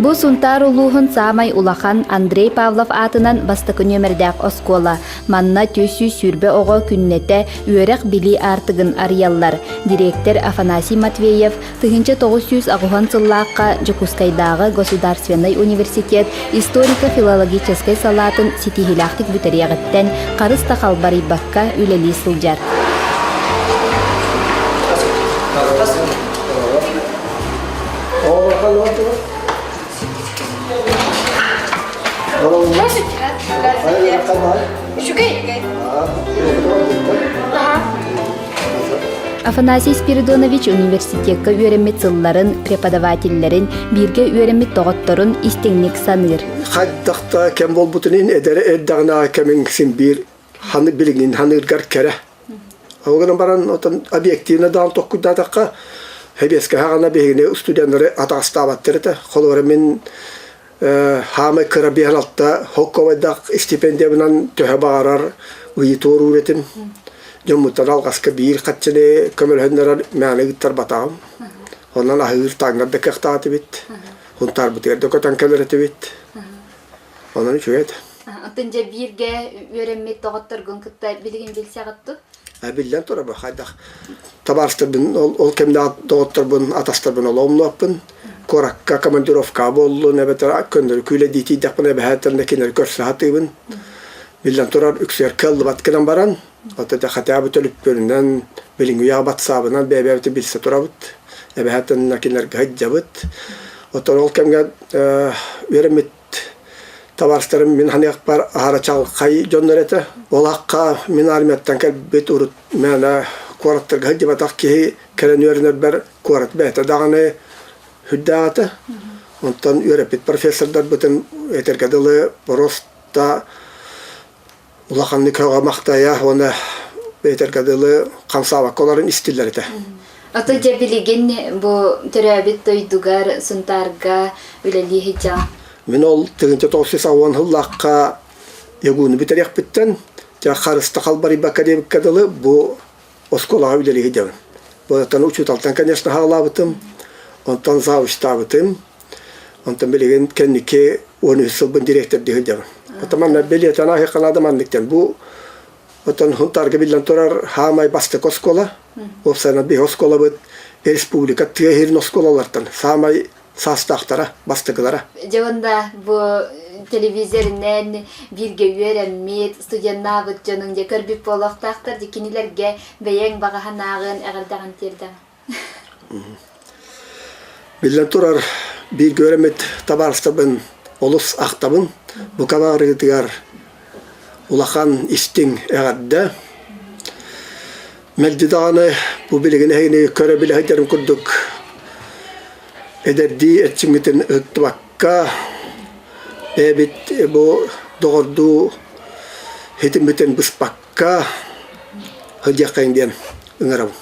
Бу Сунтаар улууһун саамай улахан Андрей Павлов аатынан бастакы нүөмэрдээх оскуола. Манна 420 оҕо күннэтэ үөрэх-билии аартыгын арыйаллар. Дириэктэр Афанасий Матвеев 1980 сыллаахха Дьокуускайдааҕы государственнай университет историко-филологическай салаатын ситиһиилээхтик бүтэриэҕиттэн харыс да халбарыйбакка үлэлии сылдьар. Афанасий Спиридонович университекка үөрэммит сылларын, преподавателлэрин, бииргэ үөрэммит доҕотторун истиҥник саныыр. Хайдах да кэм буолбутун иһин эдэр эрдэҕинээҕи кэмиҥ син биир ханы билигин ханыыргар кэрэ. Ол гынан баран отон объективно даҕаны толкуйдаатахха, сэбиэскэ саҕана биһигини студеннары атаҕастаабаттар этэ. Холобура мин хаамай кыра биэһэн алта холкуобайдаах стипендиябынан төһө баҕарар ыйы туоруур этим. Дьоммуттан алҕаска биир хаччыны көмөлөһөннөрөр мээнэ ыыттарбатаҕым. Онон аһыыр таҥнар да кыахтаах этибит. Хунтаарбытыгар да көтөн кэлэр этибит. Онон үчүгэй этэ. Оттон дьэ бииргэ үөрэммит доҕотторгун кытта билигин билсэҕит дуо? Биллэн турар бу хайдах табаарыстарбын ол, ол кэмнээх доҕотторбун, атастарбын олоҕумнуохпун. Куоракка командировка буоллун эбэтэр көннөрү күүлэдии тиийдэхпинэ эбэһээтэринэ кинилэри көрсө сатыыбын. Биллэн турар, үксүгэр кыаллыбат гынан баран, оттон хотя бы төлөпүөнүнэн, билиҥҥи үйэҕэ батсаабынан бэйэ-бэйэбитин билсэ турабыт. Эбэһээтэринэ кинилэргэ сылдьабыт. Оттон ол кэмҥэ үөрэммит Табаарыстарым мин ханыахпар аһара чаҕылхай дьоннор этэ. Ол акка мин армияттан кэлбит урут мээнэ куораттарга сылдьыбатах киһи кэлэн үөрэнэрбэр куорат бэйэтэ даҕаны сүрдээх этэ. Онтон үөрэппит профессордарбытын этэргэ дылы просто улаханнык көҕө-махтайа уонна бэйэтэргэ дылы хамсаабакка олорон истиллэр этэ. Ото дьэ билигин бу төрөөбүт дойдугар Сунтаарга үлэлии сылдьаҕын. Мин ол 1990 сыллаахха ЯГУ-ну бүтэриэхпиттэн дьэ харыста халбарыйбакка диэбиккэ дылы бу оскуолаҕа үлэлии сылдьабын. Бу учууталтан, конечно, хаалаабытым, онтон завучтаабытым, Онтон билигин кэнники 13 сылбын директордыы сылдьабын. Оттон манна билиэтэн аһыахха наада маннык диэн. Бу оттон Сунтаарга биллэн турар хаамай бастакы оскуола. Уопсайынан биһи оскуолабыт республика тыа иһирин оскуолалартан саамай саастаахтара, бастакылара. Дьэ уонна бу телевизоринэн бииргэ үөрэммит, студеннаабыт дьонуҥ дьэ көрбүт буолуохтаахтар. Дьэ кинилэргэ бэйэҥ баҕа санааҕын, эҕэрдэҕин тиэрдэҕин. Биллэн турар, бииргэ үөрэммит табаарыстарбын олус ахтабын. Бука баарыгытыгар улахан истиҥ эҕэрдэ. Мэлдьи даҕаны бу билигин эһигини көрө-билэ сылдьарым курдук эдэрдии эрчиммитин ыһыктыбакка, бэйэбит бу доҕордуу ситиммитин быспакка сылдьыаххайыҥ диэн ыҥырабын.